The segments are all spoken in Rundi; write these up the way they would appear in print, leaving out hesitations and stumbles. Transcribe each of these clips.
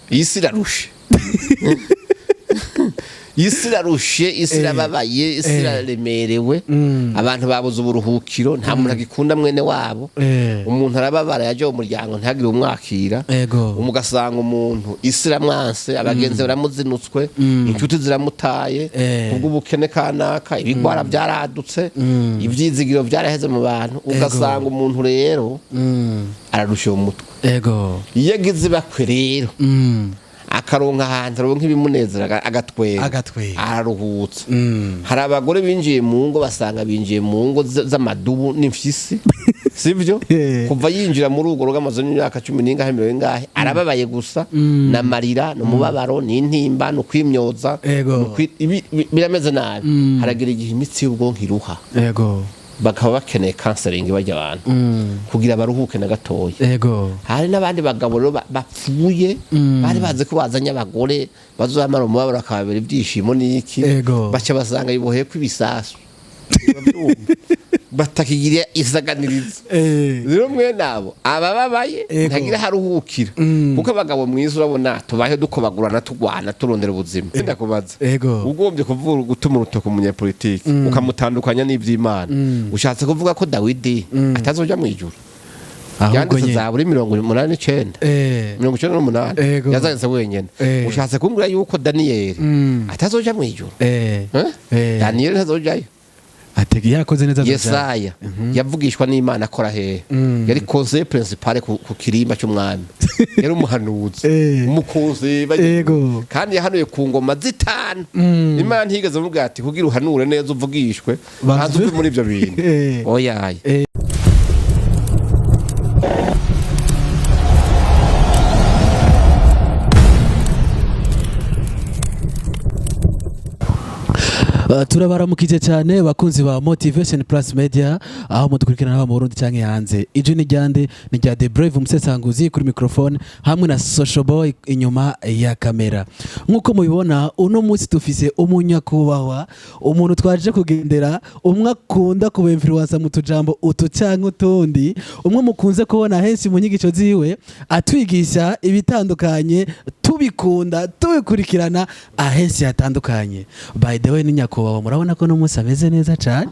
Isi irarushe, isi irarushe, isi irababaye, isi iraremerewe. Abantu babuze uburuhukiro, nta muntu agikunda mwene wabo. Umuntu arababara, yaje mu muryango ntihagire umwakira. Ugasanga umuntu isi iramwanse, abagenzi baramuzinutswe, inshuti ziramutaye kubw'ubukene kanaka, ibigwara byaradutse, ibyizigiro byaraheze mu bantu. Ugasanga umuntu rero ararusha uwo mutwe. Iyo agize ibakwe rero, akaronka ahantu aronka ibimunezera, agatwenga, Agatwenga. araruhutse. Hari abagore binjiye mu ngo, basanga binjiye mu ngo z'amadubu n'imfyisi, sibyo? Kuva yinjira muri urwo rugo, amaze n'imyaka 10 n'ingahe, mirongo ingahe, arababaye gusa, n'amarira, n'umubabaro, n'intimba, n'ukwimyoza. Birameze nabi. Haragira igihe imitsi y'ubwonko iruha, bakaba bakeneye counseling bajya abantu kugira baruhuke na gatoya. Hari n'abandi bagabo rero bapfuye, bari bazi ko bazanye abagore bazamara umubabaro, bakababera ibyishimo n'iki, baca basanga biboheye ko ibisasu. Urabyumva? Batakigira isaganirizo. Rero mwene abo abababaye, ntagira haruhukira, kuko abagabo mwiza urabona tubahe dukobagurana, tugwana, turondera ubuzima. Ndakubaza, ugombye kuvuga gutuma urutoki umunyepolitiki ukamutandukanya n'iby'Imana, ushatse kuvuga ko Dawidi atazoja mu ijuru? Ahubwo Yanditse nyene. Zaburi 89, 98, yazanditse wenyene. Ushatse kumbwira yuko Daniyeli atazoja mu ijuru? Eh? Daniyeli ntazojayo? Atege yakoze neza azoja. Yesaya yavugishwa n'Imana akora hehe? Yari conseiller principal ku kirimba cy'umwami, yari umuhanuzi, umukonse. Kandi yahanuye ku ngoma zitanu. Imana ntigeze amubwira ati kugira uhanure neza uvugishwe, Banza banza uve muri ibyo bintu. Oyaye. Turabaramukije cyane bakunzi ba Motivation Plus Media, aho mudukurikirana haba mu Burundi canke hanze. Ijwi ni ryande? Ni rya The Brave umusesanguzi kuri microphone, hamwe na Social Boy inyuma ya kamera. Nk'uko mubibona, uno munsi dufise umunyakubahwa, umuntu twaje kugendera, umwe akunda kuba influencer mu tujambo utu canke utundi, umwe mukunze kubona henshi mu nyigisho ziwe atwigisha ibitandukanye, tubikunda, tubikurikirana ahenshi hatandukanye. By the way, ni nyakubahwa, murabona ko n'umunsi ameze neza cyane.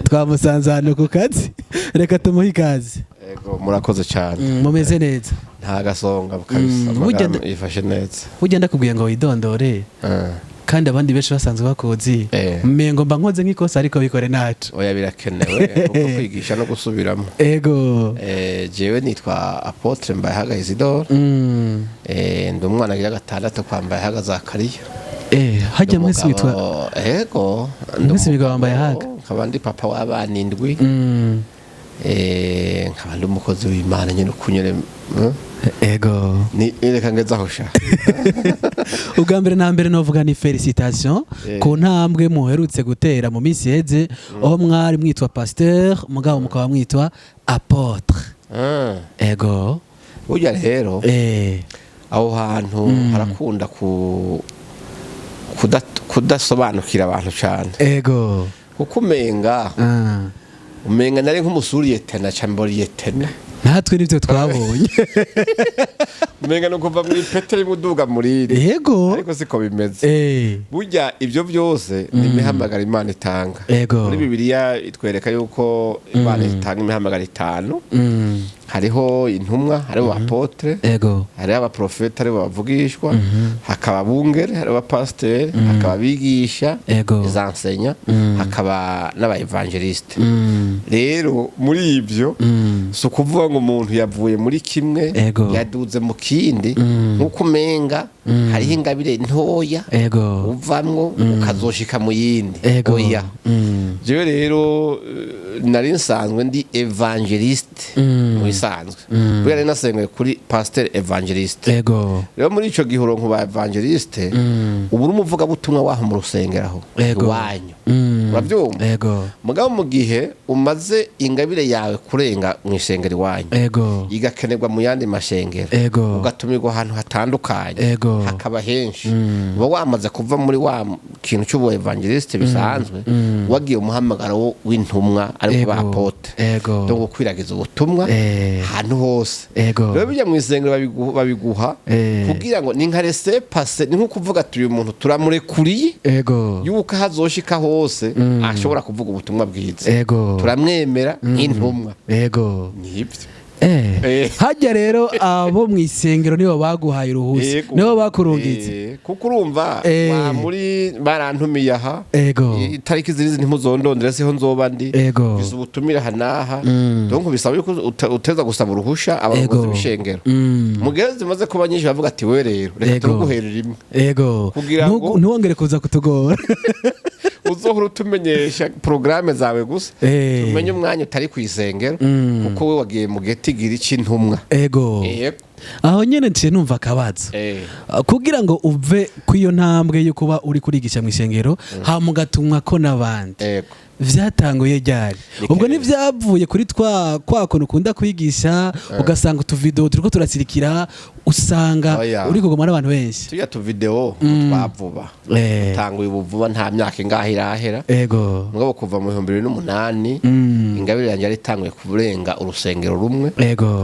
Twamusanze hano ku kazi, reka tumuhe ikaze. Ego, murakoze cyane. Mumeze neza? Nta gasonga kabisa. Amagara yifashe neza. Burya ndakubwiye ngo widondore, kandi abandi benshi basanzwe bakuzi, mengo mba nkoze nk'ikosa, ariko bikore nacu. Oya, birakenewe kuko kwigisha no gusubiramo. Jewe nitwa Apôtre Mbayahaga Isidore. Ndi umwana agira gatandatu kwa Mbayahaga Zakariya. Hajya mwese witwa Ego, ndi Mwese witwa umugabo, Mbayahaga? Nkaba ndi papa w'abana indwi. Nkaba ndi umukozi w'Imana nyine ukunyere. Ni reka ngeze aho sha. Ubwa mbere na mbere novuga ni félicitation ku ntambwe muherutse gutera mu minsi iheze, aho mwari mwitwa pasteur, mugabo mukaba mwitwa apôtre. Ego. Burya rero aho hantu harakunda ku kudasobanukira abantu cyane, kuko umenga umenga nari nk'umu sous-lieutenant cyangwa lieutenant. Natwe nivyo twabonye. Umenga ni ukuva muri pete rimwe uduga muri iri, ariko siko bimeze. Burya ibyo byose ni imihamagaro Imana itanga. Muri Bibiliya itwereka yuko Imana itanga imihamagaro itanu. Hariho intumwa, hariho apôtre, hariho abaprofeti, hariho abavugishwa, hakaba abungere, hariho abapasiteri, hakaba abigisha, izansenya, hakaba n'abaevangeliste. Rero muri ibyo, si ukuvuga ngo umuntu yavuye muri kimwe yaduze mu kindi, nk'uko umenga hariho ingabire ntoya uvamwo ukazoshika mu yindi. Oya. Jewe rero nari nsanzwe ndi évangéliste mu bisanzwe. Buriya nari nasengeye kuri pasteur évangéliste. Rero muri ico gihe uronka ba évangéliste, ubu uri umuvugabutumwa waho mu rusengero aho iwanyu. Urabyumva? Ego. Mugabo mu gihe umaze ingabire yawe kurenga mu ishengero iwanyu, igakenerwa mu yandi mashengero, ugatumirwa ahantu hatandukanye, hakaba henshi, uba wamaze kuva muri wa kintu cy'ubu évangéliste bisanzwe, wagiye umuhamagaro w'intumwa, ariko ba apôtre, no gukwiragiza ubutumwa ahantu hose. Rero bijya mu isengero babiguha kugira ngo ni nka laissez-passer, ni nko kuvuga ati uyu muntu turamurekuriye yuko aho azoshika hose ashobora kuvuga ubutumwa bwiza, turamwemera nk'intumwa. Nibyo. Hajya rero abo mu isengero nibo baguhaye uruhusa, nibo bakurungitse? Kuko urumva, wa muri barantumiye aha, itariki zirizi ntimuzondondere, siho nzoba ndi, mfise ubutumire aha n'aha. Donc bisaba yuko uteza gusaba uruhusha abayobozi b'ishengero. Mu gihe zimaze kuba nyinshi, bavuga ati we rero reka turuguhere rimwe kugira ngo Ntiwongere kuza kutugora. uzohora utumenyesha porogaramu zawe gusa, tumenye umwanya utari ku isengero, kuko we wagiye mu getigiri c'intumwa. Aho nyene nciye numva akabazo. Kugira ngo uve ku iyo ntambwe yo kuba uri kurigisha mu isengero, hama ugatumwa ko n'abandi, vyatanguye ryari? Ni Ubwo kera. ntivyavuye kuri twa kwa kuntu ukunda kwigisha, ugasanga utuvideo turiko turasirikira, usanga Oya. uri kuguma n'abantu benshi? Tujya tuvideo twavuba, tanguye ubu vuba, nta myaka ingahe irahera. Mugabo kuva mu 2008, ingabire yanjye yari itanguye kurenga urusengero rumwe,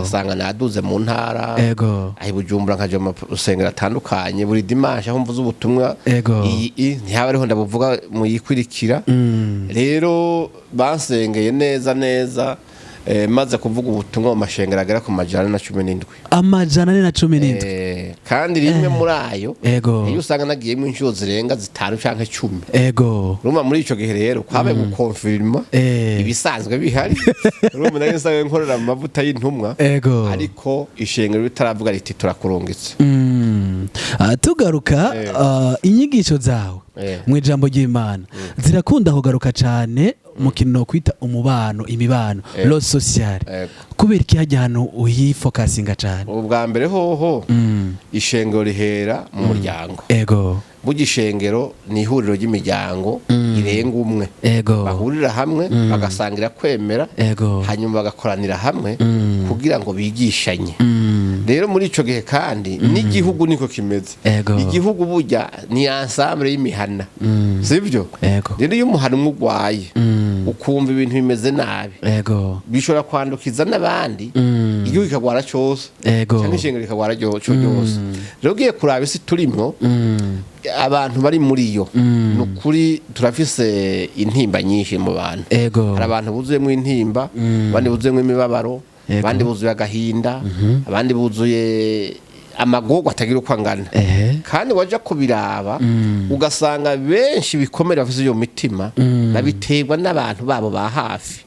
asanga naduze mu ntara, aho i Bujumbura nkaja mu rusengero atandukanye buri dimanche, aho mvuze ubutumwa, iyi ntihaba ariho ndabuvuga muyikurikira. Rero bansengeye neza neza, maze kuvuga ubutumwa mu mashengero agera ku 417. 417? Kandi rimwe muri ayo, iyo usanga nagiyemo inshuro zirenga zitanu canke 10. Urumva muri ico gihe rero kwabaye gukonfirma ibisanzwe bihari. Urumva nari nsanzwe nkorera mu mavuta y'intumwa, ariko ishengero ritaravuga riti turakurungitse. Tugaruka, inyigisho zawe mu ijambo ry'Imana zirakunda kugaruka cyane mu kintu kwita umubano, imibano, le social. Kubera iki hajya ahantu uyifokasinga cyane? Ubwa mbere hoho, ishengero rihera mu muryango. Burya ishengero ni ihuriro ry'imiryango irenga umwe, bahurira hamwe bagasangira kwemera, hanyuma bagakoranira hamwe kugira ngo bigishanye. Rero muri ico gihe, kandi n'igihugu niko kimeze, igihugu burya ni ensemble y'imihana, sivyo? Rero iyo umuhana umwe urwaye, ukumva ibintu bimeze nabi, bishobora kwandukiza n'abandi, igihugu kikagwara cyose, cyangwa ishengero rikagwara ryose. Rero ugiye kuraba isi turimwo, abantu bari muri yo, ni ukuri turafise intimba nyinshi mu bantu. Hari abantu buzuyemo intimba, abandi buzuyemo imibabaro, abandi buzuye agahinda, abandi buzuye amagorwa atagira uko angana. Kandi wajya kubiraba, ugasanga benshi ibikomere bafise iyo mitima babiterwa n'abantu babo ba hafi,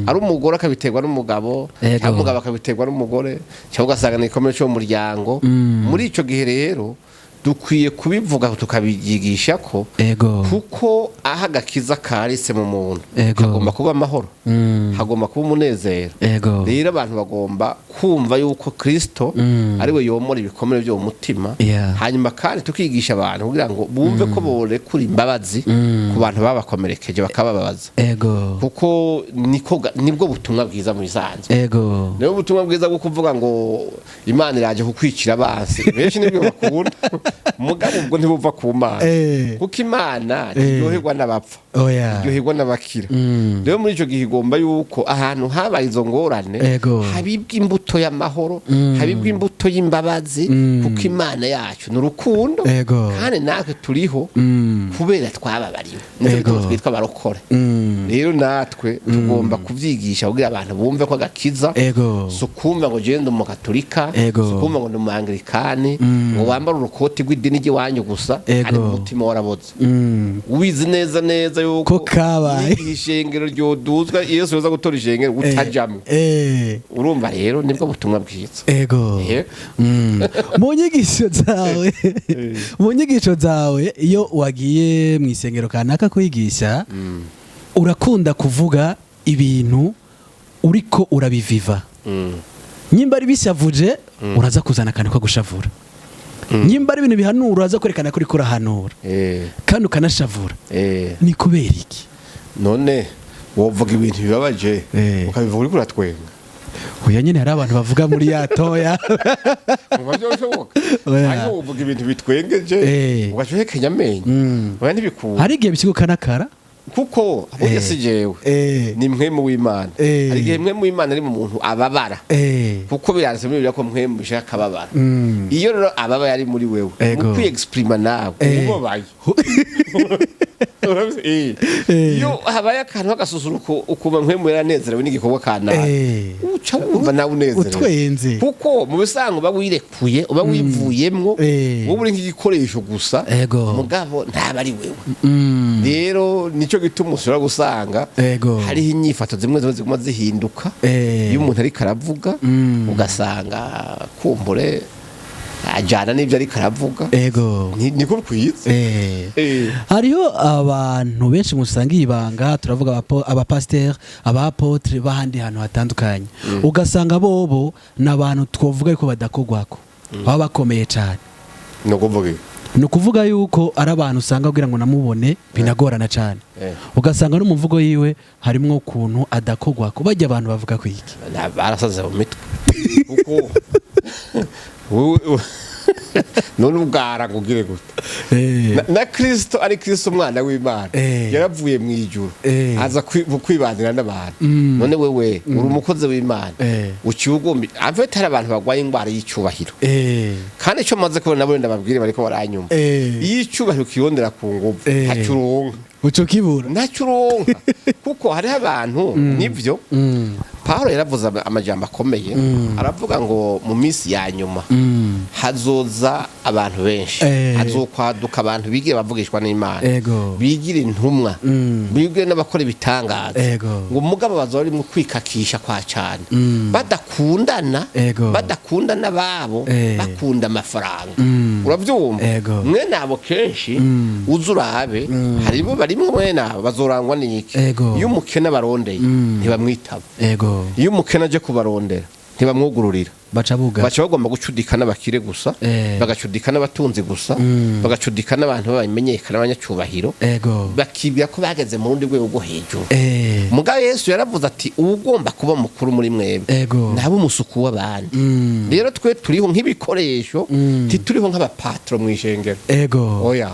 ari umugore akabiterwa n'umugabo, cyangwa umugabo akabiterwa n'umugore, cyangwa ugasanga ni igikomere cyo mu muryango. Muri icyo gihe rero dukwiye kubivuga, tukabyigisha ko, kuko aho agakiza karitse mu muntu, hagomba kuba amahoro, hagomba kuba umunezero. Rero abantu bagomba kumva yuko Kristo ari we yomora ibikomere byo mu mutima. Hanyuma kandi tukigisha abantu kugira ngo bumve ko borekura imbabazi ku bantu babakomerekeje, bakabababaza, kuko nibwo butumwa bwiza mu bisanzwe. Niyo butumwa bwiza bwo kuvuga ngo Imana iraje kukwicira abansi, benshi nibyo bakunda, mugabo ubwo ntibuva ku Mana, kuko Imana ntiryoherwa n'abapfa, iryoherwa n'abakira. Rero muri icyo gihe igomba yuko ahantu habaye izo ngorane habibwa imbuto y'amahoro, habibwa imbuto y'imbabazi, kuko Imana yacu ni urukundo. Kandi natwe turiho kubera twababariwe, nicyo gituma twitwa abarokore. Rero natwe tugomba kubyigisha kugira abantu bumve ko agakiza si ukumva ngo genda umugatolika, si ukumva ngo ni umuanglikani, ngo wambare urukoti rw'idini ry'iwanyu gusa, kandi mu mutima waraboze, ubizi neza neza yuko Ko kabaye. n'igihe ishengero ryoduzwa, Yesu yoza gutora ishengero, utajamwo. Urumva rero nibwo butumwa bwiza. Mu nyigisho zawe, iyo wagiye mu isengero kanaka kwigisha, urakunda kuvuga ibintu uriko urabiviva. Nyimba ari bishavuje, uraza kuzana akantu ko gushavura. Nyimba ari ibintu bihanura, uraza kwerekana ko uriko urahanura, kandi ukanashavura. Ni kubera iki? None wovuga ibintu bibabaje ukabivuga uriko uratwenga? Oya nyine, hari abantu bavuga muri ya toya. Ngo byoshoboka? Oya. Hanyuma uvuga ibintu bitwengeje, ugaca uhekenya amenyo. Oya, ntibikunda. Hari igihe bishyika ukanakara. Kuko burya si jewe, ni mpwemu w'Imana. Hari igihe mpwemu w'Imana ari mu muntu ababara, kuko biranditse muri Bibiliya ko mpwemu bishaka akababara. Iyo rero ababaye ari muri wewe, mu kwiyexprima nawe ubabaye. Iyo habaye akantu k'agasusuruko, ukumva mpwemu yaranezerewe n'igikorwa kanaka, uca wumva nawe unezerewe. Utwenze. Kuko mu bisanzwe uba wirekuye, uba wivuyemwo, wowe uri nk'igikoresho gusa, mugabo ntaba ari wewe. Rero nicyo gituma ushobora gusanga hariho inyifato zimwe zimwe ziguma zihinduka iyo umuntu ariko aravuga, ugasanga kumbure ajyana n'ibyo ariko aravuga. Niko kwiza. Hariho abantu benshi musanga ibanga, turavuga abapasiteri, aba apôtres b'ahandi hantu hatandukanye, ugasanga bobo ni abantu twovuga yuko badakogwako, baba bakomeye cyane. Ni ukuvuga iki? Ni ukuvuga yuko ari abantu usanga kugira ngo namubone binagorana cyane, ugasanga no mu mvugo yiwe harimwo ukuntu adakogwako. Bajya abantu bavuga ku iki? Barasaze mu mitwe, kuko none ubwara ngo ugire gute? Na Kristo, ari Kristo umwana w'Imana, yaravuye mu ijuru, aza kwibanira n'abantu. None wewe uri umukozi w'Imana, uciye ugomba en fait hari abantu barwaye indwara y'icyubahiro. Kandi icyo maze kubona nabo, ndababwire bariko baranyumva, iyo icyubahiro ukirondera ku nguvu, ntacyo uronka. Uco kibura. Ntacyo uronka, kuko hariho abantu, nibyo, Paulo yaravuze amajambo akomeye, aravuga ngo mu minsi ya nyuma hazoza abantu benshi, hazokwaduka abantu bigira bavugishwa n'Imana, bigira intumwa, bigire n'abakora ibitangaza, ngo mugabo bazoba bari mu kwikakisha kwa cyane, badakundana, badakundana babo, bakunda amafaranga. Urabyumva? Ego. Mwene abo kenshi uza urabe, harimo barimwo mwene abo bazorangwa n'iki? Iyo umukene abarondeye, ntibamwitaba. Iyo umukene aje kubarondera, ntibamwugururira. Baca buga. Baca bagomba gucudika n'abakire gusa, bagacudika n'abatunzi gusa, bagacudika n'abantu bamenyekana, abanyacyubahiro, bakibwira ko bageze mu rundi rwego rwo hejuru. Mugabo Yesu yaravuze ati: "Uwugomba kuba mukuru muri mwebwe nabe umusuku w'abandi." Rero twe turiho nk'ibikoresho, ntituriho nk'abapatro mu ishengero. Oya.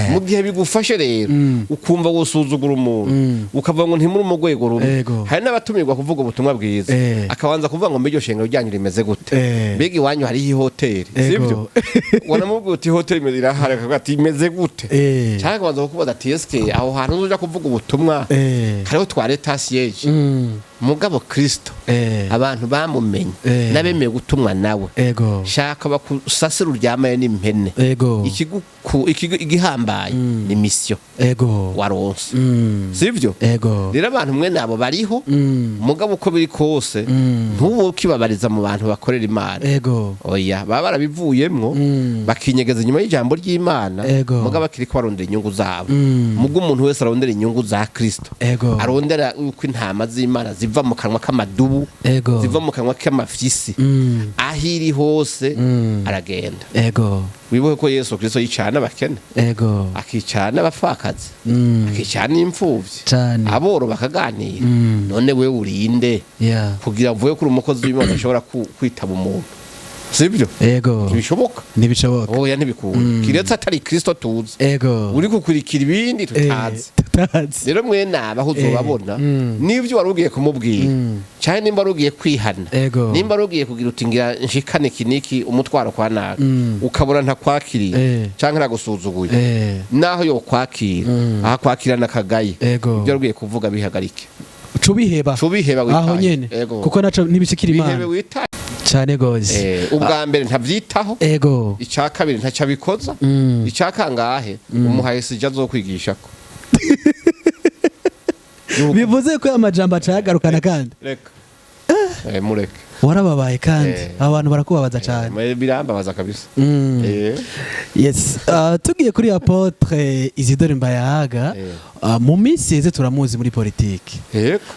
Mu gihe bigufashe rero, ukumva wosuzugura umuntu, ukavuga ngo ntimuri mu rwego rumwe, hari n'abatumirwa kuvuga ubutumwa bwiza, akabanza kuvuga ngo mbega iryo shengero ryanyu rimeze gute? Mbega iwanyu hariho ihoteli? Sibyo? Wanamubwira uti: "Ihoteli imeze irahari," akavuga ati: "Imeze gute?" Cyangwa akabanza kukubaza ati: "Eske aho hantu uzoja kuvuga ubutumwa hariho toilette siège?" Mugabo Kristo, abantu bamumenye n'abemeye gutumwa nawe, shaka bakusasira uryamaye n'impene. Igihambaye ni mission waronse, sivyo? Rero abantu mwe nabo bariho, mugabo uko biri kose, ntubu ukibabariza mu bantu bakorera Imana. Oya, baba barabivuyemwo, bakinyegeza inyuma y'ijambo ry'Imana, mugabo bakiri ko barondera inyungu zabo. Mugo umuntu wese arondera inyungu za Kristo, arondera yuko intama z'Imana ziva mu kanwa k'amadubu, ziva mu kanwa k'amafyisi, aho iri hose aragenda. Wibuke ko Yesu Kristo yicana abakene, akicana n'abapfakazi, akicana n'imfuvyi, aboro bakaganira. None we urinde kugira mvuye kuri umukozi w'Imana ashobora kwitaba umuntu, sibyo? Ntibishoboka. Ntibishoboka. Oya, ntibikunda, kiretse atari Kristo tuzi, uri gukurikira ibindi tutazi. Tutazi. Rero mwene aba aho uzobabona, n'ibyo wari ugiye kumubwira, cyane nimba wari ugiye kwihana, nimba wari ugiye kugira uti: "Ngira nshikane iki niki, umutwaro kwa naka," ukabona ntakwakiriye cyangwa aragusuzuguye, naho yokwakira, aha kwakirana akagaye, ibyo wari ugiye kuvuga bihagarike. Cubiheba. Cubiheba, aho witaye. nyene. Kuko naco ntibishikira Bihebe, Imana. witaye. Cane gose. Ubwa mbere ntavyitaho, icya kabiri ntacyo abikoza, icya kangahe umuhaye sija azokwigishako. Bivuze ko amajambo acayagarukana kandi. Reka, mureke. Warababaye kandi abantu barakubabaza cane. Birambabaza kabisa. Yes, tugiye kuri apôtre Isidore Mbayahaga, mu minsi yeze turamuzi muri politiki.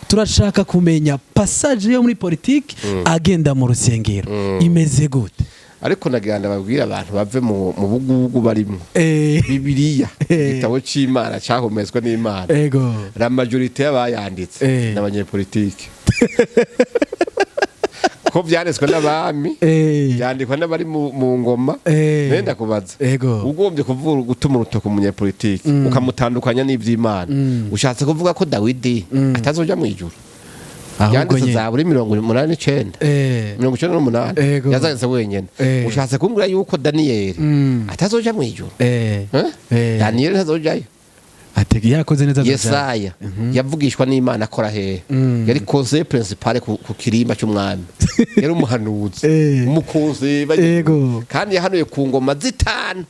Turashaka kumenya passage yo muri politiki agenda mu rusengero imeze gute? Ariko nagira ndababwira abantu bave mu bugugu barimo. Bibiliya, igitabo c'Imana cahumetswe n'Imana, la majorité y'abayanditse n'abanyepolitike, ko vyanditswe n'abami, byandikwa n'abari mu ngoma. Nenda kubaza, ugombye kuvuga gutuma urutoki umunyepolitike ukamutandukanya n'ivy'Imana, ushatse kuvuga ko Dawidi atazoja mu ijuru? Ahubwo Yanditse nyene. Zaburi 89, 98, yazanditse wenyene. Ushatse kumbwira yuko Daniyeli atazoja mu ijuru? Eh? Daniyeli ntazojayo? Atege yarakoze neza azoja. Yesaya yavugishwa n'Imana akora hehe? Yari conseiller principal ku kirimba cy'umwami, yari umuhanuzi, umu conseiller, kandi yahanuye ku ngoma zitanu.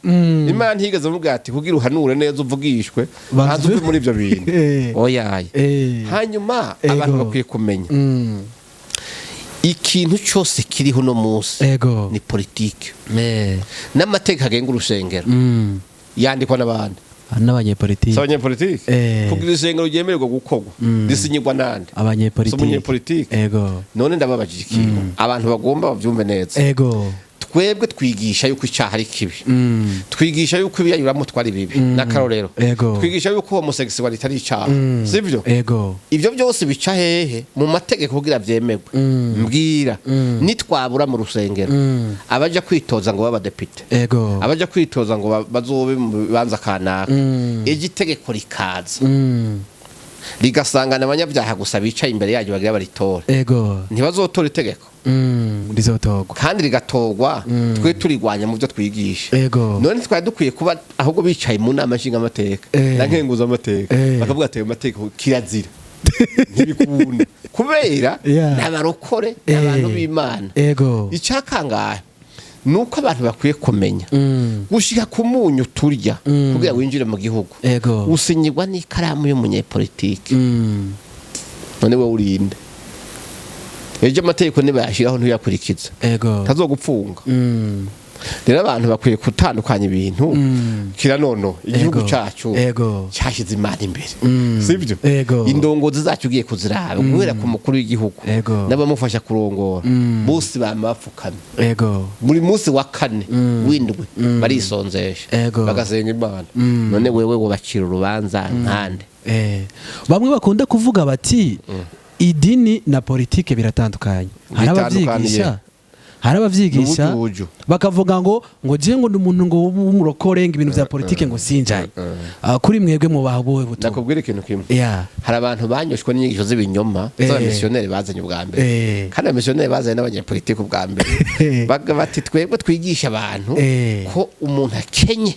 Imana ntigeze amubwira ati kugira uhanure neza uvugishwe, Banza hanze uve muri ibyo bintu. Oyaye. Hanyuma abantu bakwiye kumenya ikintu cyose kiriho uno munsi ni politike n'amategeko agenga urusengero yandikwa n'abandi. N'abanyepolitiki. Si abanyepolitike? Kugira urusengero ryemererwa gukorwa risinyirwa nande? Si Abanyepolitiki. umunyepolitike? None ndababajije ikintu, abantu bagomba babyumve neza. Twebwe twigisha yuko icyaha ari kibi, twigisha yuko ibiyayuramutwe ari bibi n'akarorero, twigisha yuko homosexualité ari icyaha, sibyo? Ego. Ibyo byose bica hehe mu mategeko kugira byemerwe? Mbwira, nitwabura mu rusengero abaja kwitoza ngo babe abadepite, abaja kwitoza ngo bazobe mu bibanza kanaka, ejo itegeko rikaza rigasangana abanyabyaha gusa bicaye imbere yaryo bagira baritore, ntibazotora itegeko? Rizotorwa. Kandi rigatorwa twe turigwanya mu byo twigisha. None twari dukwiye kuba ahubwo bicaye mu nama nshingamateka na nkenguzamateka, bakavuga ati ayo mategeko kirazira, ntibikunda, kubera n'abarokore, n'abantu b'Imana. Icyakangahe ni uko abantu bakwiye kumenya gushika ku munyu turya, kugira winjire mu gihugu usinyirwa n'ikaramu y'umunyepolitike. None wowe urinde, ejo amategeko nibayashyiraho ntuyakurikiza, ntazogupfunga? Rero abantu bakwiye gutandukanya ibintu. Kira nono igihugu cyacu cyashyize Imana imbere, sibyo? Ego. Indongozi zacu ugiye kuziraba, guhera ku mukuru w'igihugu n'abamufasha kurongora, bose bama bapfukamye buri munsi wa kane w'indwi, barisonzesha, bagasenga Imana. None wewe wubakira urubanza nkande? Bamwe bakunda kuvuga bati idini na politike biratandukanye. Hari Bitandukaniye. abavyigisha, hari abavyigisha N'ubujuju. bakavuga ngo je ngo ndi umuntu ngo w'umurokore, ngo ibintu vya politike ngo sinjaye. Ah, kuri mwebwe mubaha ubuhe butumwa? Ndakubwira ikintu kimwe. Hari abantu banyoshwe n'inyigisho z'ibinyoma z'abamisiyoneri bazanye ubwa mbere, kandi abamisiyoneri bazanye n'abanyepolitiki ubwa mbere. Baga bati twebwe twigisha abantu ko umuntu akenye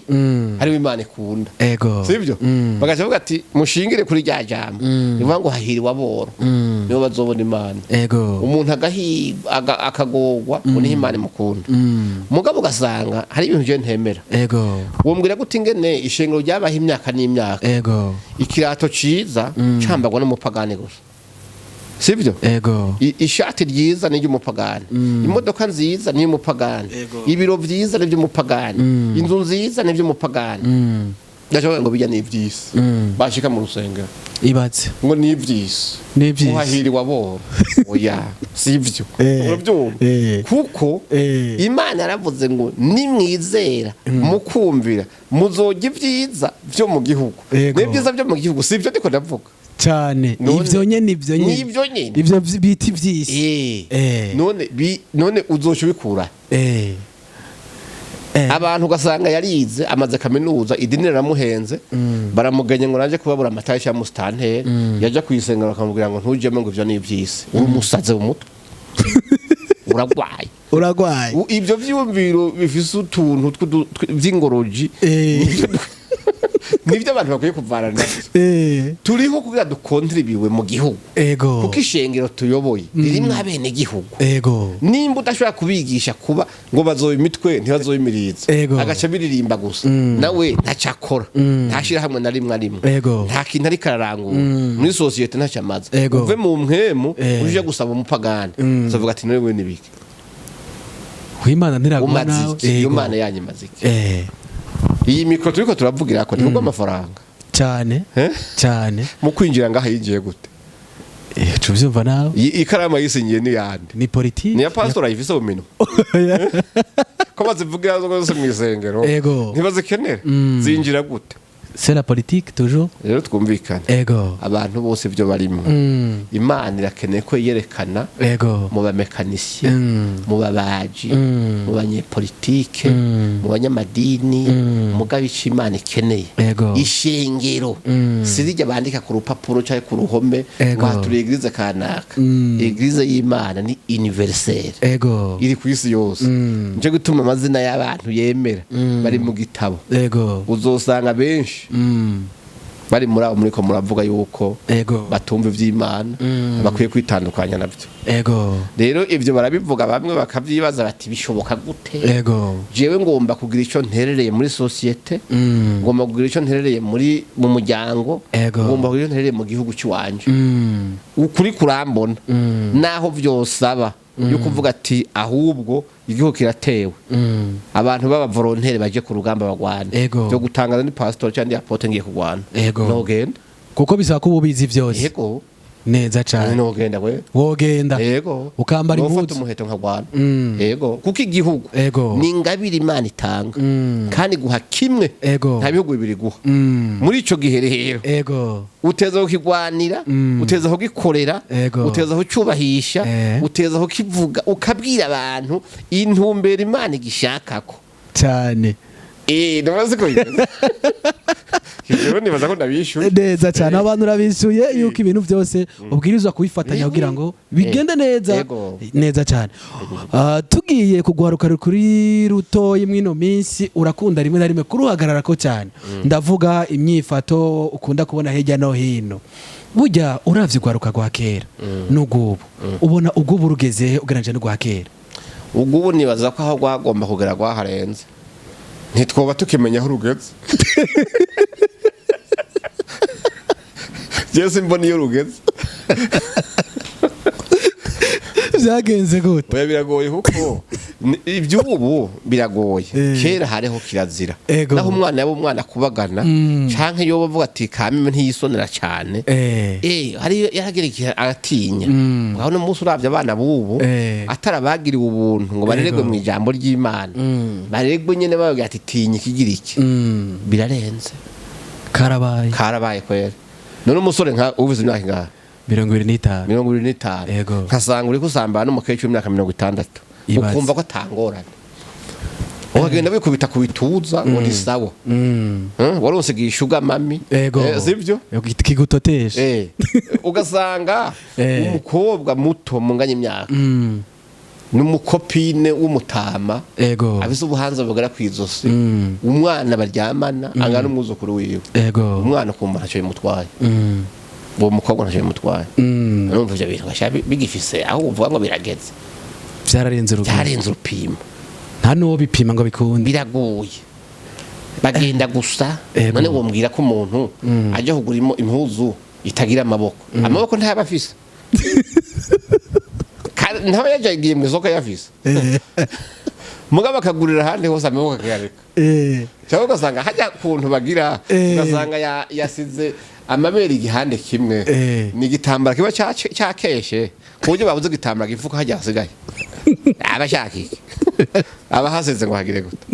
ariwe Imana ikunda, sibyo? Bagaca bavuga ati mushingire kuri rya jambo rivuga ngo hahiriwe aboro, nibo bazobona Imana. Umuntu agahigwa, akagorwa, ngo niho Imana imukunda. Mugabo ugasanga hari ibintu je ntemera. Wombwira gute ingene ishengero ryabaho imyaka n'imyaka, ikirato ciza cambagwa n'umupagani gusa, sibyo? Ego. Ishati ryiza ni iry'umupagani, imodoka nziza ni iy'umupagani, ibiro vyiza ni iby'umupagani, inzu nziza ni iby'umupagani. Ndashobora ngo bijya ni ivy'isi, bashika mu rusengero Ibatse. ngo ni ivy'isi. Ni ivy'isi. Uhahiriwe aboro, oya, sivyo. Urabyumva? Kuko Imana yaravuze ngo nimwizera mukumvira muzojya ibyiza byo mu gihugu. N'ibyiza byo mu gihugu si ibyo ndiko ndavuga. Cyane. Ivyo nyene, ivyo nyene. Nivyo nyene. Ivyo bita ivy'isi. None uzoca ubikura? Abantu ugasanga yarize, amaze kaminuza, idini riramuhenze, baramuganye ngo naje kubabura amataye cyangwa musitanteri, yaja kuyisengera bakamubwira ngo ntujemo, ngo ivyo ni ivy'isi. Uri umusazi mu mutwe, uragwaye. Uragwaye. Ibyo vyiyumviro bifise utuntu vy'ingoroji, nivyo abantu bakwiye kuvana navyo. Turiho kugira dukontribiwe mu gihugu, kuko ishengero tuyoboye ririmwo abenegihugu. Nimba udashobora kubigisha kuba ngo bazoba imitwe, ntibazoba imirizo, agaca biririmba gusa, nawe ntacyo akora, ntashyira hamwe na rimwe arimwe, nta kintu ariko ararangura muri sosiyete, ntacyo amaze. Uve mu mpwemu, uje gusaba umupagani, uzavuga ati none we nibiki? Wimana ntiraguha Umaze nawe. iki? Iyo Mana yanyu imaze iki? Iyi mikoro turiko turavugira ko ntikubwo amafaranga? Cyane. Eh? Cyane. Mu kwinjira ngaha yinjiye gute? Tuvyumva nawe. Iyi ikaramu yisinyiye ni yande? Ni politiki. Ni ya pastor ayifise mu minwe? Ko bazivugira zose mu isengero, ntibazikenera, zinjira gute? C'est la politique toujours. Rero twumvikane, abantu bose ibyo barimo, Imana irakeneye ko yerekana mu ba mécaniciens, mu babaji, mu banyepolitike, mu banyamadini. Mugabo ico Imana ikeneye, ishengero si rijya bandika ku rupapuro cyangwa ku ruhome ngo turi église kanaka. Église y'Imana ni universelle, iri ku isi yose. Nico gituma amazina y'abantu yemera bari mu gitabo. Uzosanga benshi bari muri abo muriko muravuga yuko batumva ivy'Imana, bakwiye kwitandukanya navyo. Rero ivyo barabivuga, bamwe bakavyibaza bati: "Bishoboka gute?" Jewe ngomba kugira ico nterereye muri société, ngomba kugira ico nterereye mu muryango, ngomba kugira ico nterereye mu gihugu cy'iwanje. Ukuri kurambona, naho vyosaba yo kuvuga ati: "Ahubwo igihugu kiratewe, abantu b'aba volontaires baje ku rugamba bagwana." Byo gutangaza ni pastor cyangwa apôtre ngiye kugwana, nogenda. Kuko bisaba ko uba ubizi vyose. Yego. Neza cane. Nogenda we. Wogenda. Yego. Ukambara Nofata impuzu. umuheto nkagwana. Yego, kuko igihugu ni ingabire Imana itanga, kandi guha kimwe, nta bihugu bibiri guha. Muri ico gihe rero, uteza kukigwanira, uteza kugikorera, uteza kucyubahisha, uteza kukivuga, ukabwira abantu intumbero Imana igishakako. Cyane. Ndabazi ko bimeze. Rero nibaza ko ndabishyuye. Neza cyane, abantu urabishyuye yuko ibintu byose ubwirizwa kubifatanya kugira ngo bigende neza. Neza cyane. Tugiye kugwaruka kuri rutoyi mw'ino minsi, urakunda rimwe na rimwe kuruhagarara ko cyane, ndavuga imyifato ukunda kubona hirya no hino. Burya uravye ugwaruka rwa kera n'ugwubu, ubona ugwubu rugeze he ugereranyije n'ugwa kera? Ubwo ubu nibaza ko aho rwagomba kugera rwaharenze, ntitwoba tukimenya aho rugeze. Jewe simbona iyo rugeze. Vyagenze gute? Oya, biragoye kuko iby'ubu biragoye. Kera hariho kirazira, naho umwana yaba umwana kubagana canke yoba avuga ati kameme ntiyisonera cyane. Hari yaragera igihe aratinya. Ngaho no munsi uravye abana bubu, atarabagiriwe ubuntu ngo barererwe mu ijambo ry'Imana, barererwe nyene bababwira ati: "Tinya ikigira iki." Birarenze. Karabaye. Karabaye kwera. None umusore nka uvuze imyaka ingahe? 25. 25. Nkasanga uriko usambana n'umukecuru w'imyaka 60. Ibaze. Ukumva ko atangorane, ukagenda wikubita ku bituza ngo ni sawa. Waronse gishuga mami. Sivyo? Kigutotesha. Ugasanga umukobwa muto munganya imyaka n'umu copine w'umutama, afise ubuhanza bugera kw'izosi, umwana baryamana angana n'umwuzukuru wiwe. Umwana ukumva ntacyo bimutwaye, uwo mukobwa ntacyo bimutwaye. Urumva ivyo bintu gasha bigifise aho uvuga ngo birageze. Vyararenze urugero. Byarenze urupimo. Nta n'uwo bipima ngo bikunde. Biragoye, bagenda gusa. None wombwira ko umuntu ajya kugura impuzu itagira amaboko, amaboko ntayaba afise? Kandi ntaba yagiye mu isoko yafise, mugabo akagurira ahandi hose amaboko akayareka, cyangwa ugasanga hajya kuntu bagira, ugasanga yasize amabere igihande kimwe, ni igitambara kiba cyakeshe ku buryo babuze igitambara gifuka hajya hasigaye. Aba ashaka iki? Aba hasize ngo hagire gute?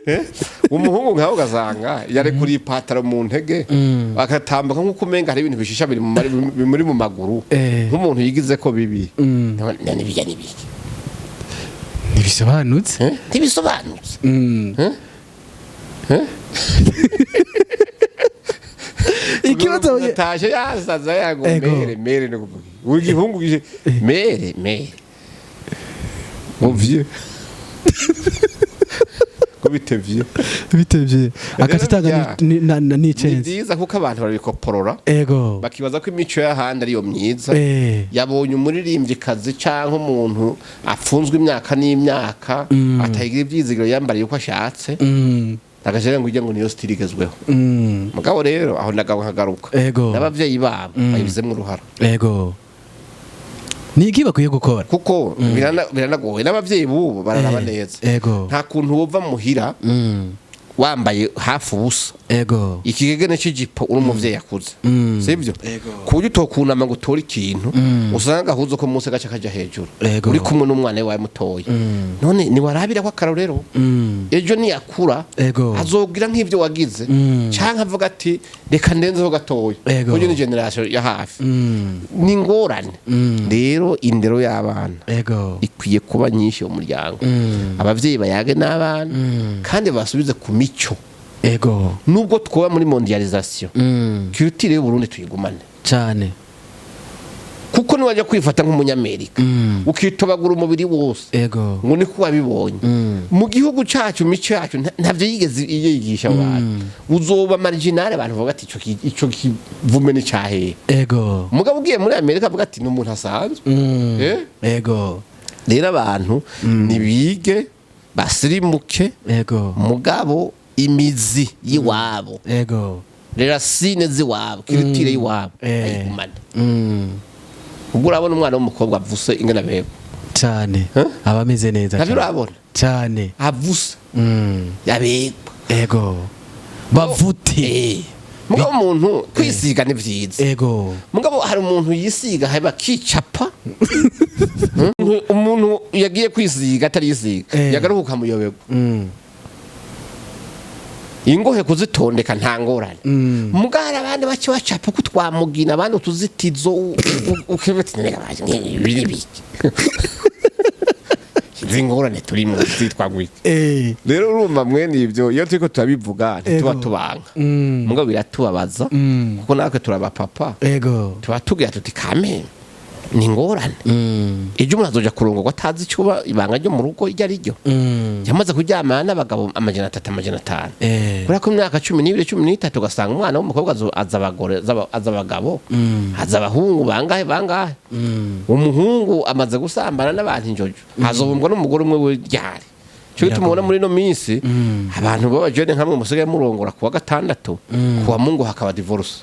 Eh? Umuhungu nkawe ugasanga yarekuriye ipataro mu ntege, akatambuka nk'uko umenga hari ibintu bishisha biri bimuri mu maguru, nk'umuntu yigize ko bibi. None bijya n'ibiki? Ntibisobanutse. Eh? Ntibisobanutse. Ikibazo. Natashe yasaza yago. Mere mere no kuvuga uri gihungu gije mere mere muvye ko bitevye. Bitevye akatitanga. Ni N'icenze. byiza kuko abantu barabikoporora, bakibaza ko imico y'ahandi ariyo myiza. Yabonye umuririmvyikazi canke umuntu afunzwe imyaka n'imyaka, atagira ivyizigiro, yambariye uko ashatse, agashira ngo ujye ngo niyo style igezweho. Mugabo rero aho ndagawe nkagaruka, n'abavyeyi babo babizemwo uruhara. Ni iki bakwiye gukora? Kuko biranagoye, n'abavyeyi bubu bararaba neza. Nta kuntu wova muhira. Wambaye hafi ubusa, ikigegene c'ijipo, uri umuvyeyi akuze, sivyo? Ego. Ku buryo utokunama ngo utore ikintu, usanga agahuzo ko munsi gaca kaja hejuru, uri kumwe n'umwana wawe mutoya. None niwarabira ko akarorero, ejo niyakura azogira nk'ivyo wagize, canke avuga ati: "Reka ndenzeho gatoya." Kuko ni génération ya hafi, ni ingorane. Rero indero y'abana ikwiye kuba nyinshi mu muryango. Abavyeyi bayage n'abana kandi basubize ku mico. Nubwo twoba muri mondialisation, culture y'Uburundi tuyigumane, kuko niwajya kwifata nk'umunyamerika, ukitobagura umubiri wose, ngo niko wabibonye mu gihugu cyacu, imico yacu ntavyo yigeze yigisha abantu, uzoba marginal. Abantu bavuga ati: Ico kivume ni cahehe?" Mugabo ugiye muri Amerika, avuga ati: "Ni umuntu asanzwe." Eh? Rero abantu nibige, basirimuke, mugabo imizi y'iwabo, racines z'iwabo, culture y'iwabo, ayigumane. Ubwo urabona umwana w'umukobwa avuse ingana bebo? Cyane. Huh? Aba ameze neza Ntabyo cyane. urabona? Cyane. Avuse, yabegwa. Ego, bavute. Mugabo umuntu kwisiga ni vyiza, mugabo hari umuntu yisiga haba kicapa. Umuntu yagiye kwisiga atarisiga, yagaruka muyoberwa. Ingohe kuzitondeka nta ngorane, mugabo hari abandi bace bacapa ko twamugina, abandi utuzitizo, ukibati ibi ni biki? Izi ngorane turimo zitwa gutya. Rero urumva mwene ibyo, iyo turiko turabivuga ntituba tubanga, mugabo biratubabaza, kuko natwe turabapapa, tuba tugira tuti: "Kame ni ingorane." Ejo umuntu azoja kurongorwa atazi icyo ibanga ryo mu rugo iryo ari ryo. Yamaze kuryamana n'abagabo 300, 500, kubera ko imyaka 12, 13, ugasanga umwana w'umukobwa aza abagore, aza abagabo, aza abahungu bangahe bangahe. Umuhungu amaze gusambana n'abantu injojo, hazobumbwa n'umugore umwe we ryari? Cyo gituma ubona muri ino minsi abantu b'abajene nkamwe musigaye murongora kuwa gatandatu, kuwa Mungu hakaba divorce,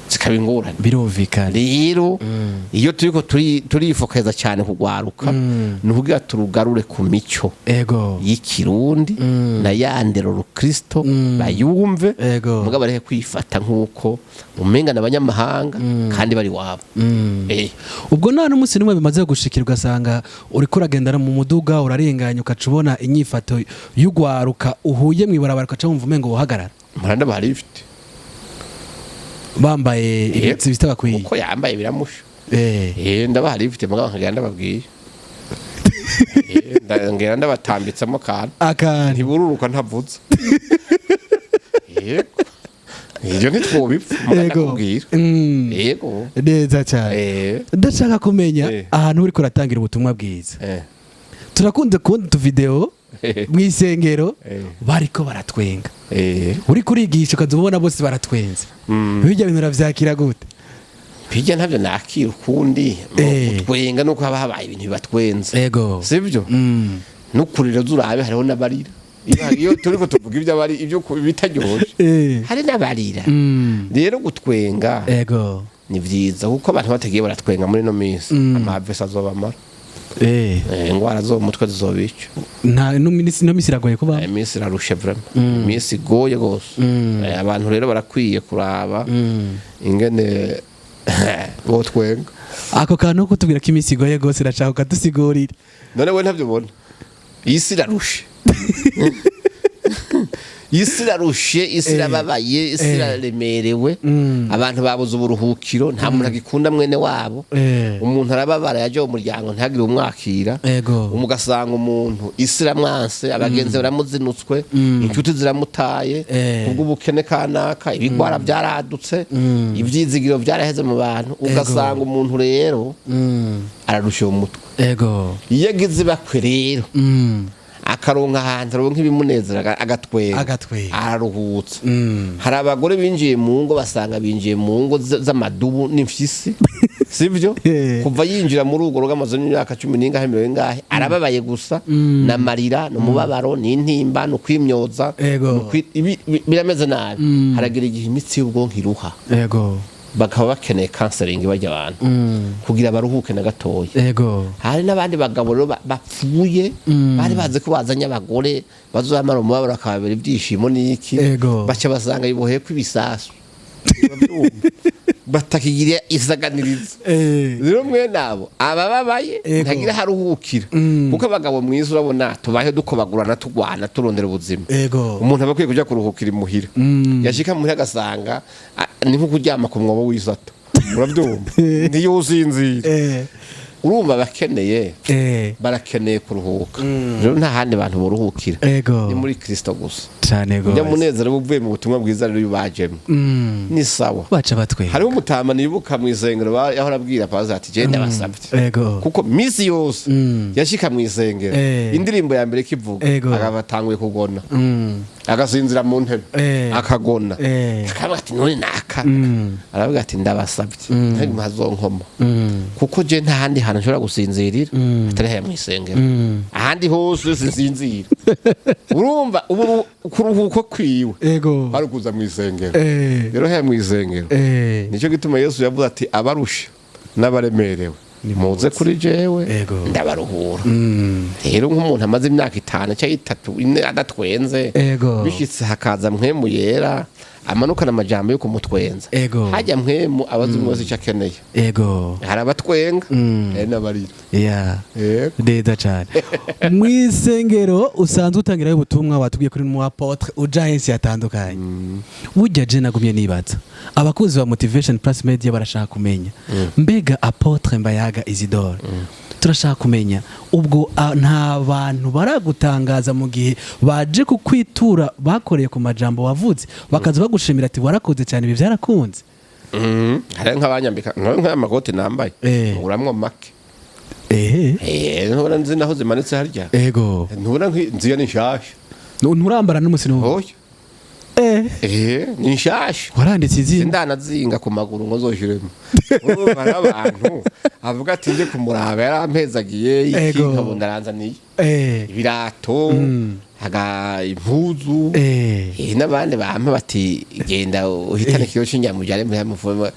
zikaba ingorane. Birumvikana. Rero iyo turiko turifokeza cyane kugwaruka, ni ukugira turugarure ku mico y'ikirundi na ya ndero rukristo, bayumve, mugabo bareke kwifata nk'uko umenga n'abanyamahanga kandi bari wabo. Ubwo nta n'umunsi n'umwe bimaze gushikira ugasanga uriko uragendana mu muduga, urarenganya, ukaca ubona inyifato y'ugwaruka uhuye mw'ibarabara, ukaca wumva umengo wohagarara? Muranda bahari ifite Bambaye ibitsi bitabakwiye. Uko yambaye biramusha. Ndabahari ifite, mugabo nkagenda ndababwiye. Ngenda ndabatambitsemo kantu. Akantu. Ntibururuka ntavuze. Yego, ibyo ntitwobipfa, mugabo ndakubwira. Yego. Neza cyane. Ndashaka kumenya ahantu uriko uratangira ubutumwa bwiza. Turakunze kubona utuvideo mw'isengero, bariko baratwenga. Uriko urigisha, ukaza ubona bose baratwenze. Bijya bintu uravyakira gute? Bijya ntabyo nakira ukundi. Gutwenga nuko haba habaye ibintu bibatwenza, sibyo? Nukurira zurabe, hariho n'abarira. Iyo turiko tuvuga ibyo abari ibyo bitaryoshe, hari n'abarira. Rero gutwenga ni vyiza, kuko abantu batagiye baratwenga muri ino minsi, amavesi azobamara. Ingwara zo mu mutwe zizobica. Nta no minsi, no minsi iragoye kuba. Iminsi irarushe vraiment, iminsi igoye gose. Abantu rero barakwiye kuraba ingene botwenga. Ako kantu ko kutubwira ko iminsi igoye gose, irashaka ukadusigurira. None we ntabyo ubona? Isi irarushe, isi irarushe, isi irababaye, isi iraremerewe. Abantu babuze uburuhukiro, nta muntu agikunda mwene wabo. Umuntu arababara, yaje mu muryango ntihagire umwakira. Ugasanga umuntu isi iramwanse, abagenzi baramuzinutswe, inshuti ziramutaye kubw'ubukene kanaka, ibigwara byaradutse, ivyizigiro byaraheze mu bantu. Ugasanga umuntu rero ararusha mu mutwe. Iyo agize ibakwe rero, akaronka ahantu aronka ibimunezera, agatwenga, Agatwenga. araruhutse. Hari abagore binjiye mu ngo, basanga binjiye mu ngo z'amadubu n'imfyisi, sivyo? Kuva yinjira muri urwo rugo, amaze imyaka cumi n'ingahe, mirongo ingahe, arababaye gusa, n'amarira, n'umubabaro, n'intimba, n'ukwimyoza, birameze nabi. Haragira igihe imitsi y'ubwonko iruha. Bakaba bakeneye counseling bajya abantu kugira baruhuke na gatoya. Hari n'abandi bagabo rero bapfuye, bari bazi ko bazanye abagore bazamara umubabaro bakababera ibyishimo n'iki, baca basanga biboheye ko ibisasu. Urabyumva? Batakigira isaganiriza. Rero mwene abo abababaye ntagira haruhukira, kuko abagabo mwiza urabona tubahe dukobagurana, tugwana, turondera ubuzima. Umuntu aba akwiye kuja kuruhukira imuhira. Yashika muhira agasanga ni nko kuryama ku mwobo w'isato, urabyumva, ntiyusinzira. Urumva bakeneye, barakeneye kuruhuka. Rero nta handi bantu boruhukira, ni muri Kristo gusa. Cane Njya gose. Munezero uvuye mu butumwa bwiza rero iyo bajemo ni sawa. Baca batwenga. Hariho umutama nibuka mu isengero, yahora abwira pastor ati: "Je ndabasabye," kuko misi yose yashika mu isengero, indirimbo ya mbere kivuga, akaba atanguye kugona, agasinzira mu ntebe, akagona. Akavuga ati: "None naka?" Aravuga ati: "Ndabasabye, ntazonkoma, kuko je nta handi hantu nshobora gusinzirira atari haya mu isengero. Ahandi hose sinsinzira." Urumva ubu kuruhuko kwiwe ari kuza mu isengero. Rero haya mu isengero, nicyo gituma Yesu yavuze ati: "Abarusha n'abaremerewe, muze kuri jewe, ndabaruhura." Rero nk'umuntu amaze imyaka 5 cyangwa 3, 4 adatwenze, bishitse hakaza Mpwemu Yera amanukana amajambo yo kumutwenza, hajya Mpwemu abaza umwe wese icyo akeneye. Hari abatwenga, hari n'abarira. Yego. Neza cyane. Mu isengero usanzwe utangirayo ubutumwa, watubwiye kuri mu apôtre uja henshi hatandukanye. Burya je nagumye nibaza, abakunzi ba Motivation Plus Media barashaka kumenya, mbega apôtre Mbayahaga Isidore, turashaka kumenya ubwo nta bantu baragutangaza mu gihe baje kukwitura bakoreye ku majambo wavuze, bakaza bagushimira ati: "Warakoze cyane, ibi byarakunze"? Hari nk'abanyambika nk'aya makoti nambaye, nguramwo make. Ntubona nzi naho zimanitse harya? Ntubona nziyo ni nshasha. Nturambara n'umusi n'umwe? Oya. Ni nshasha. Waranditse izina. Sindanazinga ku maguru ngo nzoshiremo. Urumva hariho abantu avuga ati: "Nje kumuraba, yarampezagiye iki," nkabona aranzaniye ibirato, haga impuzu. N'abandi bampa bati: "Genda uhitane ikiro cy'inyama ujyane muri mufume."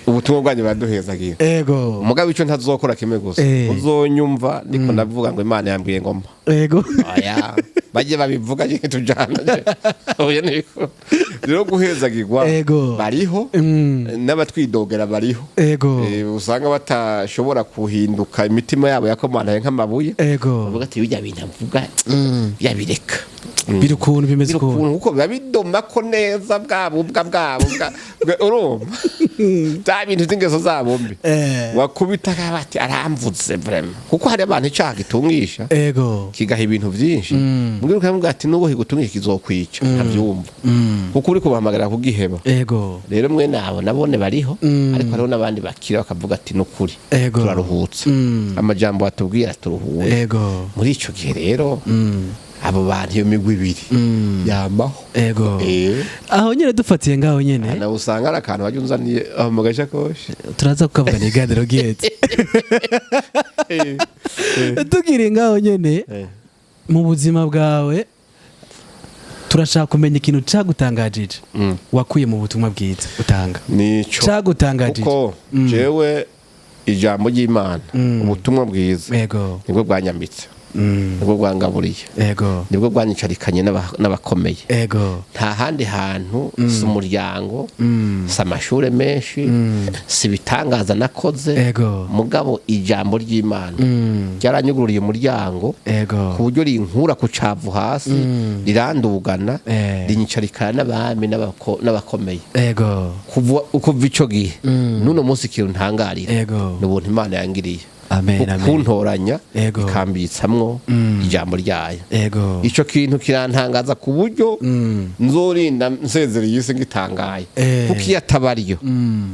Ubutumwa bwanyu baduhezagiye. Umugabo ico ntazokora kimwe gusa, uzonyumva niko ndavuga ngo Imana yambwiye ngo mpa. Oya, bajye babivuga je tujana. Oya, niko rero guhezagirwa bariho, n'abatwidogera bariho. Usanga batashobora kuhinduka, imitima yabo yakomantaye nk'amabuye. Bavuga ati: "Bijya bintu avuga yabireka." Biri ukuntu bimeze Biri ukuntu. ukuntu, kuko biba bidoma ko neza bwa bubwa bwabo urumva bya bintu by'ingeso zabo mbi. Wakubita akaba ati: "Aramvutse vraiment," kuko hari abantu icyaha gitungisha, kigaha ibintu byinshi. Mbwira ukamubwira ati: "Nubwo kigutungisha kizokwica," ntabyumva, kuko uri kubahamagarira kugiheba. Rero mwene abo nabone bariho, ariko hariho n'abandi bakira bakavuga ati: "Nukuri turaruhutse, amajambo watubwira turuhuye." Muri ico gihe rero abo bantu, iyo migwi ibiri yamaho. Aho nyine dufatiye ngaho nyine. Nawe usanga ari akantu wajya unzaniye aho mu gashakoshi. Turaza kukavuga iganiro gihetse. Tugiriye ngaho nyine, mu buzima bwawe turashaka kumenya ikintu cagutangajije wakuye mu butumwa bwiza utanga. Nico. Cagutangajije. Kuko jewe ijambo ry'Imana, ubutumwa bwiza, nibwo bwanyambitse, nibwo bwangaburiye, nibwo bwanyicarikanye n'abakomeye. Nta handi hantu, si umuryango, si amashuri menshi, si ibitangaza nakoze, mugabo ijambo ry'Imana ryaranyugururiye umuryango ku buryo rinkura ku cavu hasi, rirandugana, rinyicarikana n'abami n'abakomeye. Kuva ico gihe n'uno munsi, ikintu ntangarira ni ubuntu Imana yangiriye, Amen, amen. kuntoranya, ikambitsamwo ijambo ryayo. Ico kintu kirantangaza ku buryo nzorinda nsezereye isi ngitangaye, kuko iyo ataba ariyo,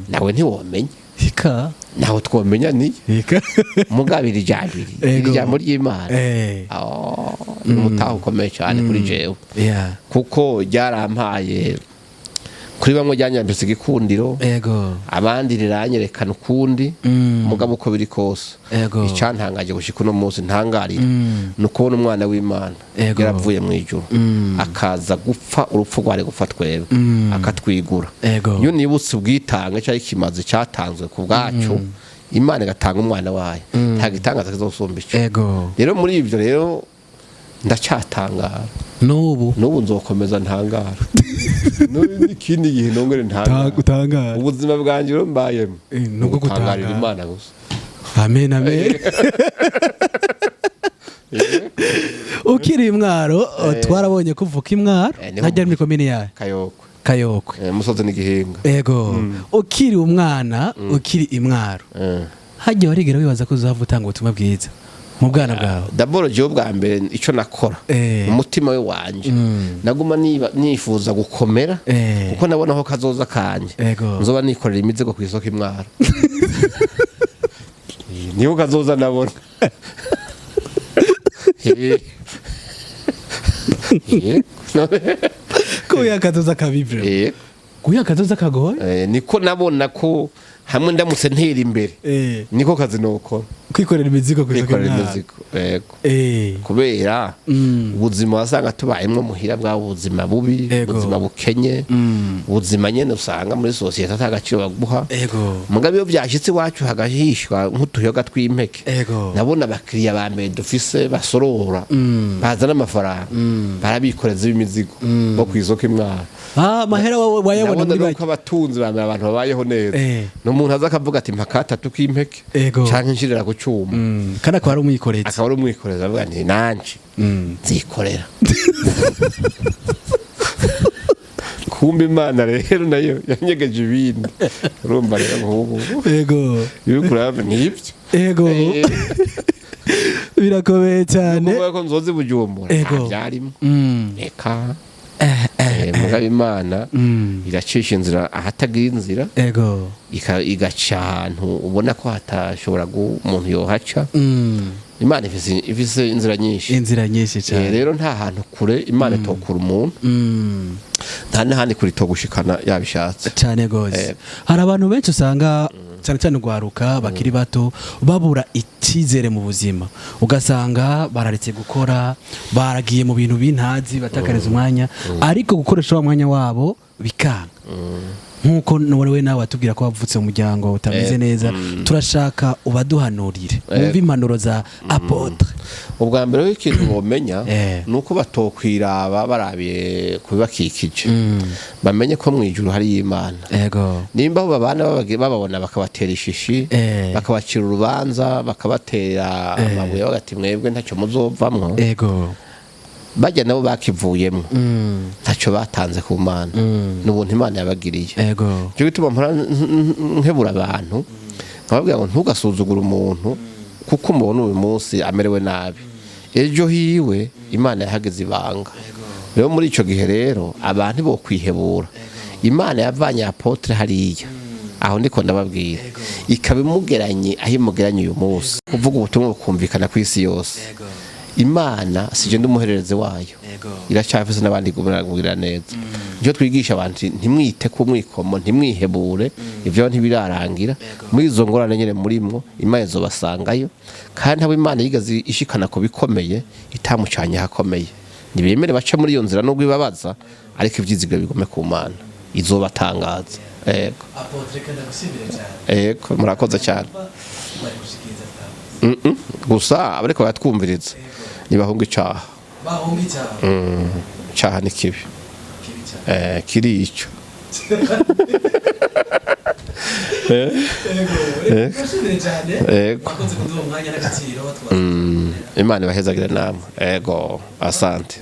nawe ntiwomenya, Ika. nawe twomenya niyo. Ika. Mugabo iri jambo, iri jambo ry'Imana, oh, ni umutaho ukomeye cyane kuri jewe, kuko ryarampaye Kuri bamwe ryanyambitse igikundiro, abandi riranyerekana ukundi. Mugabo uko biri kose, icyantangaje gushika uno munsi ntangarira ni ukubona umwana w'Imana yaravuye mu ijuru, akaza gupfa urupfu rwari gupfa twebwe, akatwigura. Iyo nibutse ubwitange cyangwa ikimazi cyatanzwe ku bwacu, Imana igatanga umwana wayo, nta gitangaza kizosumba icyo. Rero muri ibyo rero ndacyatangara. N'ubu? N'ubu nzokomeza ntangara. N'ubu n'ikindi gihe nongere ntangara. Utangara. Ubuzima bwanjye rero mbayemo Ni ubwo gutangarira gutangara. Imana gusa. Amen, amen. Ukiri imwaro, twarabonye ko uvuka imwaro. Niho. Ntajya muri komine yayo? Kayokwe. Kayokwe. Musozi n'igihinga. Ego, ukiri umwana, ukiri imwaro, hajya warigera wibaza ko uzava utanga ubutumwa bwiza mu bwana bwawe? D'abord jewe bwa mbere icyo nakora, umutima we wanje naguma nifuza gukomera, kuko nabona aho kazoza kanje nzoba nikorera imizigo ku isoko imwaro. Niho kazoza nabona. Ko akazoza kabivre, kuya akazoza kagoye. Niko nabona ko hamwe ndamutse ntera imbere, niko kazi nokora. Kwikorera imizigo ku isoko Kwikorera imwaro. imizigo, yego. Kubera ubuzima wasanga tubayemwo muhira, bwa ubuzima bubi, ubuzima bukenye, ubuzima nyene usanga muri sosiyete ata gaciro baguha. Mugabe iyo byashyitse iwacu hagahishwa nk'utuyoga tw'impeke, nabona abakiriya ba mbere dufise basorora, bazana amafaranga, barabikoreza b'imizigo bo ku isoko imwaro. Ah, amahera wayabona Ndabona muri nuko bake. abatunzi ba mbere, abantu babayeho neza, ni umuntu aza akavuga ati: "Mpa katatu k'impeke canke nshirira ku cuma." Kandi akaba ari umwikorezi. Akaba ari umwikorezi, avuga nti: "Nanje nzikorera." Kumbe Imana rero nayo yanyegeje ibindi. Urumva rero nk'ubu iyo uriko uraba nibyo. Birakomeye cyane. Kuvuga ko nzozi Bujumbura, nta byarimo. Reka. Mugabo Imana iracisha inzira ahatagira inzira, igaca ahantu ubona ko hatashobora umuntu yohaca. Imana ifise inzira nyinshi. Inzira nyinshi cyane. Rero nta hantu kure Imana itokura umuntu, nta n'ahandi kure itogushikana yabishatse. Cyane gose. Hari abantu benshi usanga, cyane cyane urwaruka bakiri bato, babura icyizere mu buzima, ugasanga bararetse gukora, baragiye mu bintu bintazi, batakariza umwanya, ariko gukoresha wa mwanya wabo bikanga, nk'uko we nawe watubwira ko wavutse mu muryango utameze neza. Turashaka ubaduhanurire, wumve impanuro za apôtre. Ubwa mbere w'ikintu bomenya ni uko batokwiraba barabiye ku bibakikije, bamenye ko mu ijuru hari Imana. Nimba aho babana bababona bakabatera ishishi, bakabacira urubanza, bakabatera amabuye, bagati: "Mwebwe ntacyo muzovamwo," bajya nabo bakivuyemo, ntacyo batanze ku Mana, ni ubuntu Imana yabagiriye. Icyo gituma mpora nkebura abantu, nkababwira ngo ntugasuzugure umuntu kuko umubona uyu munsi amerewe nabi, ejo hiwe Imana yahageze ibanga. Rero muri icyo gihe rero abantu bo kwihebura, Imana yavanye apôtre hariya aho ndiko ndababwira, ikaba imugeranye aho imugeranye uyu munsi, kuvuga ubutumwa bukumvikana ku isi yose. Imana sije ndi umuhererezi wayo, iracyafise n'abandi kugira neza. Icyo twigisha abantu: ntimwite ku mwikomo, ntimwihebure, ivyo ntibirarangira. Muri izo ngorane nyene murimwo, Imana izobasangayo, kandi abo Imana yigeze ishikana ku bikomeye itamucanye hakomeye, ntibemere bace muri iyo nzira nubwo ibabaza, ariko ivyizigiro bigume ku Mana, izobatangaza. Yego. Apôtre, kandi ndagushimire cyane. Yego, murakoze cyane. Bari gushikiriza. Gusa abariko baratwumviriza ntibahunga icaha. Bahunga icyaha. Icaha ni kibi. Kibi cyane. Kiri ico. Ego, ndashimire cyane. Yego. Wakoze kuduha umwanya n'agaciro. Imana ibahezagire namwe. Ego, asante.